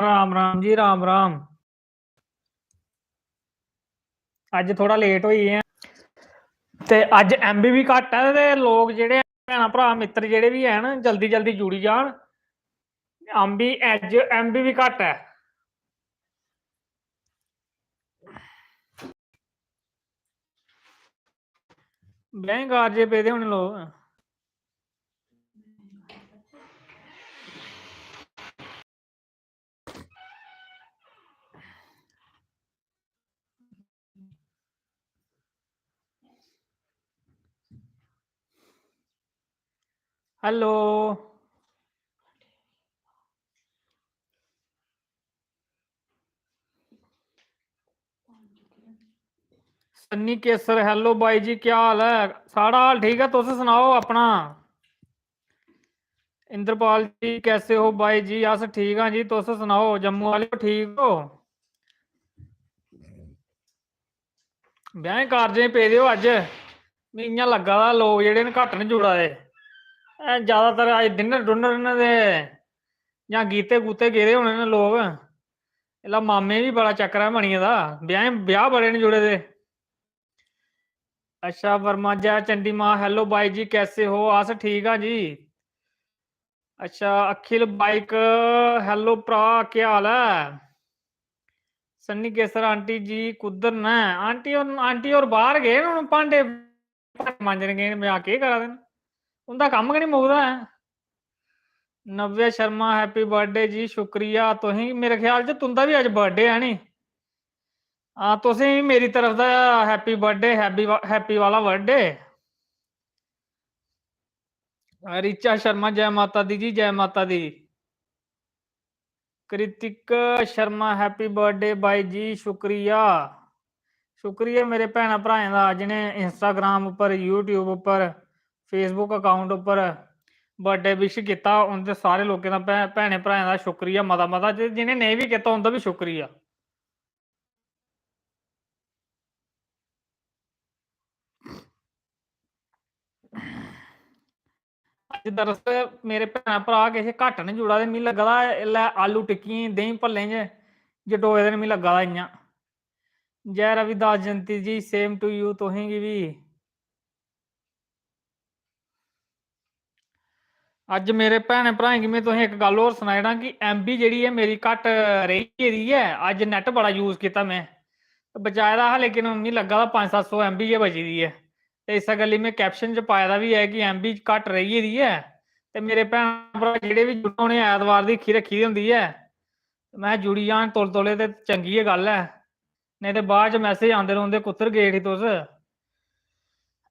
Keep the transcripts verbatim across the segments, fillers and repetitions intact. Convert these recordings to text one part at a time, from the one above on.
राम राम जी, राम राम। अज्ज थोह्ड़ा लेट होई गे आं ते अज्ज एमबी बी घट्ट ऐ ते लोक जेह्ड़े भैनां भ्राऽ मित्तर जेह्ड़े बी हैन, जल्दी जल्दी जुड़ी जान। एमबी अज्ज एमबी बी घट्ट ऐ। ब्याहें कारजे पेदे होने लोक। हेलो। सन्नी केसर, हेलो बाई जी, क्या हाल ऐ? साढ़ा हाल ठीक ऐ, तुस सनाओ अपना। इंद्रपाल जी, कैसे हो बाई जी? अस ठीक आं जी, तुस सनाओ, जम्मू आह्ले ठीक ओ? ब्याहें कारजें पेदे ओ अज्ज, मिगी इ'यां लग्गा दा लोक जेह्ड़े न घट्ट न जुड़ा दे। ऐ, ज्यादातर अज्ज डिनर डुनर न ते जां गीते गूते गेदे होने न लोक। इसलै मामे बी बड़ा चक्कर ऐ बनी गेदा, ब्याहें, ब्याह् बड़े न जुड़े दे। अच्छा वर्मा, जय चंडी मां, हेलो बाई जी, कैसे हो? अस ठीक आं जी। अच्छा अखिल बाइक, हेलो भ्राऽ, केह् हाल ऐ? सन्नी केसर आंटी जी कुद्धर न? आंटी होर, आंटी होर बाहर गे न, हून भांडे, भांडे मांजन गे न, मजाक केह् करा दे न? उं'दा कम्म गै निं मुकदा ऐ। नव्या शर्मा, हैप्पी बर्थडे जी, शुक्रिया तुसें। मेरे ख्याल च तुं'दा बी अज्ज बर्थडे ऐ नी? हां, तुसें बी मेरी तरफ दा हैप्पी बर्थडे, हैप्पी वा-, हैप्पी वाला बर्थडे। रिचा शर्मा, जय माता दी जी, जय माता दी। कृतिक शर्मा, हैप्पी बर्थडे बाई जी, शुक्रिया। शुक्रिया मेरे भैनां भ्राएं दा जि'नें Instagram उप्पर, YouTube उप्पर, Facebook account उप्पर बर्थडे विश कीता। उं'दे सारे लोकें दा भै-, भैनें भ्राएं दा शुक्रिया मता मता, ते जि'नें नेईं बी कीता उं'दा बी शुक्रिया। अज्ज दरअसल मेरे भैनां भ्राऽ किश घट्ट न जुड़ा दे, मिगी लग्गा दा इसलै आलू टिक्कियें, देहीं भल्लें च जटोए दे न, मिगी लग्गा दा इ'यां। जय रविदास जयंती जी, same to you तुसें गी बी। अज्ज मेरे भैनें भ्राएं गी में तुसें इक गल्ल होर सनाई ओड़ां कि एमबी जेह्ड़ी ऐ मेरी घट्ट रेही गेदी ऐ। अज्ज नेट बड़ा यूज़ कीता में, ते बचाए दा हा, लेकिन मिगी लग्गा दा पंज सत्त सौ एमबी गै बची दी ऐ। ते इस्सै गल्ली में कैप्शन च पाए दा बी ऐ कि एमबी घट्ट रेही गेदी ऐ। ते मेरे भैन भ्राऽ जेह्ड़े बी जुड़े, उ'नें ऐतवार दी हिक्खी रक्खी दी होंदी ऐ, ते में जुड़ी जान तौले तौले ते चंगी गै गल्ल ऐ, नेईं ते बाद च मैसेज आंदे रौंह्दे, "कुत्थर गे उठी तुस?"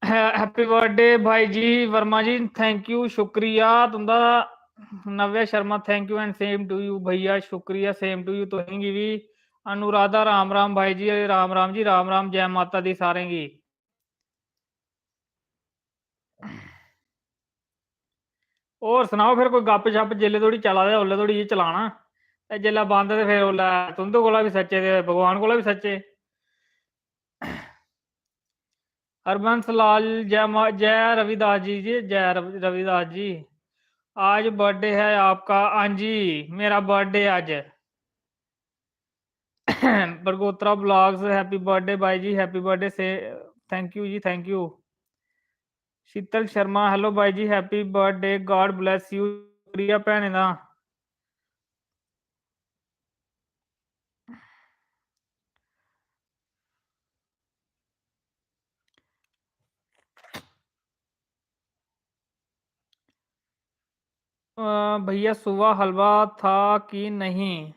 है-, हैप्पी बर्थडे भाई जी वर्मा जी, thank you, शुक्रिया तुं'दा। नव्या Sharma, thank you and same to you भैया, शुक्रिया, same to you तुसेंगी बी। अनुराधा, राम राम भाई जी, राम राम जी, राम राम, जय माता दी सारें गी। होर सनाओ फिर, कोई गप्प शप्प जिसलै धोड़ी चला दे, उसलै धोड़ी एह् चलाना, ते जिसलै बंद ते फिर उसलै तुं'दे कोला बी सच्चे ते भगवान कोला बी सच्चे। हरबंस लाल, जय मा-, जय रविदास जी, जी, जय रवि-, रविदास जी। आज बर्थडे है आपका? हाँ जी, मेरा बर्थडे अज्ज। बरगोत्रा ब्लॉग्स, हैप्पी बर्थडे बाई जी, हैप्पी बर्थडे से, thank you ji, thank you। Sheetal Sharma, hello बाई ji, happy birthday, God bless you। शुक्रिया भैनें दा। अ, भैया सुबह हलवा था कि नहीं?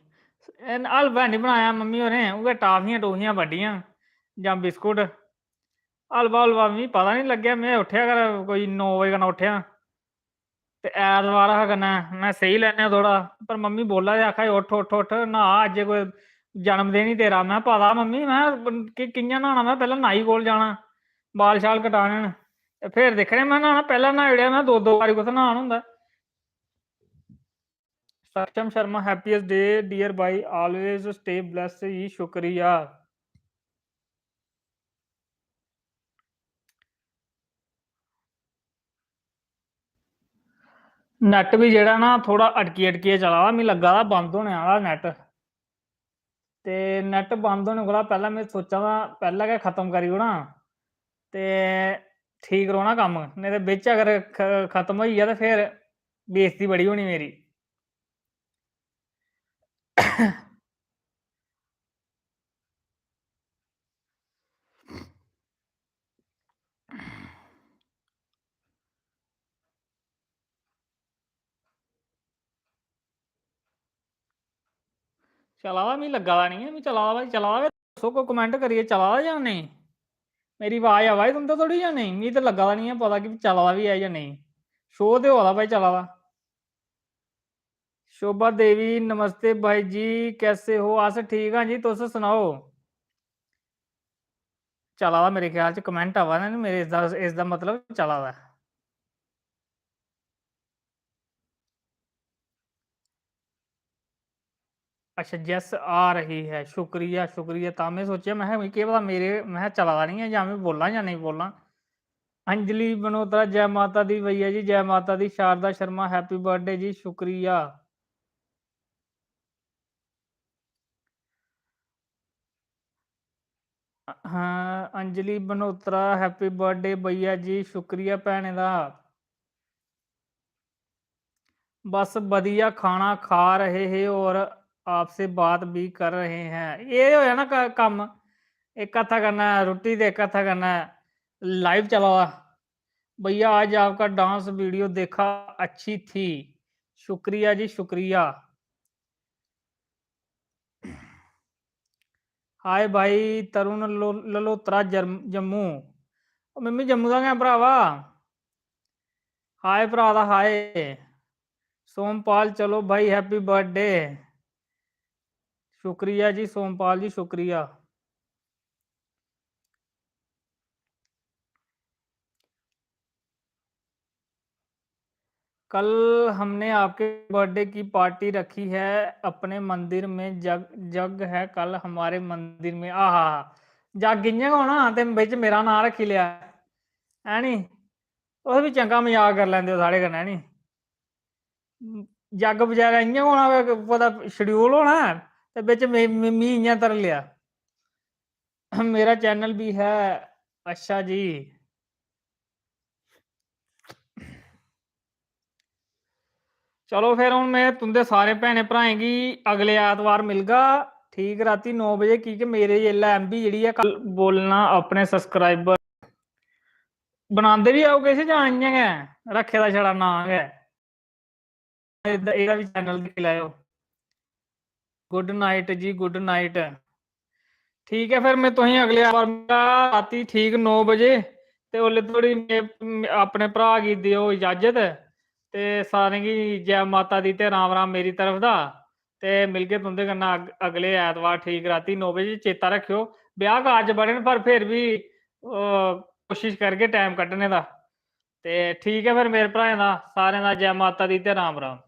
एन-, हलवा नहीं बनाया मम्मी होरें, उ'ऐ टाफियां टूफियां बड्डियां जां बिस्कुट। हलवा हुलवा मिगी पता नहीं लग्गेआ, में उट्ठेआ घर कोई नौ बजे कन्नै उट्ठेआ। ते ऐतवार हा कन्नै, में सेई लैन्ने आं थोह्ड़ा, पर मम्मी बोला दे, आखा दे, "उट्ठ, उट्ठ, उट्ठ, न्हा, अज्ज कोई जन्मदिन ही तेरा।" में, "पता मम्मी," में, "कि-, कि'यां न्हाना?" में, "पैह्लें नाई कोल जाना, बाल शाल कटाने न, ते फिर दिक्खने।" में न्हाना, पैह्लें न्हाई ओड़ेआ में दो, दो बारी, कुत्थै न्हान होंदा। सक्षम शर्मा, happiest day dear भाई, always stay blessed जी, शुक्रिया। नैट बी जेह्ड़ा ना, थोह्ड़ा अटकी अटकियै चला दा, मिगी लग्गा दा बंद होने आह्ला नैट। ते नैट बंद होने कोला पैह्लें में सोचा दा, पैह्लें गै खत्म करी ओड़ां ते ठीक रौह्ना कम्म, नेईं ते बिच अगर ख-, खत्म होई गेआ ते फिर बेइज्जती बड़ी होनी मेरी। चला दा, मिगी लग्गा दा निं ऐ, मिगी चला दा भाई, चला दा गै। दस्सो कोई comment करियै, चला दा जां नेईं? मेरी आवाज आवा दी तुं'दे धोड़ी जां नेईं? मिगी ते लग्गा दा निं ऐ पता कि चला दा बी ऐ जां नेईं। शो ते होआ दा भाई, चला दा। शोभा देवी, नमस्ते भाई जी, कैसे हो? अस ठीक आं जी, तुस सनाओ। चला दा, मेरे ख्याल च comment आवा दे न, मेरे इसदा, इसदा मतलब चला दा ऐ। अच्छा, yes आ रही है, शुक्रिया, शुक्रिया। तां में सोचेआ, में, मिगी केह् पता मेरे, में चला दा निं ऐ, जां में बोलां जां नेईं बोलां। अंजलि बनोत्रा, जय माता दी भैया जी, जय माता दी। शारदा शर्मा, happy birthday जी, शुक्रिया। हाँ, अंजलि बनोत्रा, happy birthday भैया जी, शुक्रिया भैनें दा। बस बढ़िया खाना खा रहे हैं और आपसे बात भी कर रहे हैं। एह् होएआ ना क-, कम्म, इक हत्था कन्नै रुट्टी ते इक हत्था कन्नै live चला दा। भैया, आज आपका dance video देखा, अच्छी थी। शुक्रिया जी, शुक्रिया। हाय भाई तरुण लो-, ललोत्रा जर्म-, जम्मू। ओ, में बी जम्मू दा गै आं भ्रावा। हाय भ्रा दा हाय। सोमपाल, चलो भाई, happy birthday। शुक्रिया जी सोमपाल जी, शुक्रिया। कल हमने आपके birthday की party रखी है, अपने मंदिर में जग, जग है कल हमारे मंदिर में। आहा, जग इ'यां गै होना ते बिच मेरा नांऽ रक्खी लेआ, है नी? तुस बी चंगा मजाक करी लैंदे ओ साढ़े कन्नै, है नी? जग बचैरा इ'यां गै होना, पता schedule होना ते बिच मी, मी, मी इ'यां धरी लेआ। मेरा channel भी है। अच्छा जी। चलो फिर, हून में तुं'दे सारे भैनें भ्राएं गी अगले ऐतवार मिलगा, ठीक रातीं नौ बजे, की के मेरे इसलै M B जेह्ड़ी ऐ, कल बोलना अपने subscriber बनांदे बी आओ किश जां इ'यां गै रक्खे दा छड़ा नांऽ गै? एह्दा, एह्दा बी channel दिक्खी लैएओ। Good night जी, good night। ठीक ऐ, फिर में तुसेंगी अगले ऐतवार मिलगा रातीं ठीक नौ बजे। ते ओल्लै धोड़ी में, अपने भ्राऽ गी देओ इजाजत ते सारें गी जै माता दी ते राम राम मेरी तरफ दा। ते मिलगे तुं'दे कन्नै अग-, अगले ऐतवार ठीक रातीं नौ बजे। चेता रक्खेओ, ब्याह् कारज बड़े न, पर फिर बी, अ, कोशिश करगे time कड्ढने दा। ते ठीक ऐ फिर मेरे भ्राएं दा, सारें दा जै माता दी ते राम राम।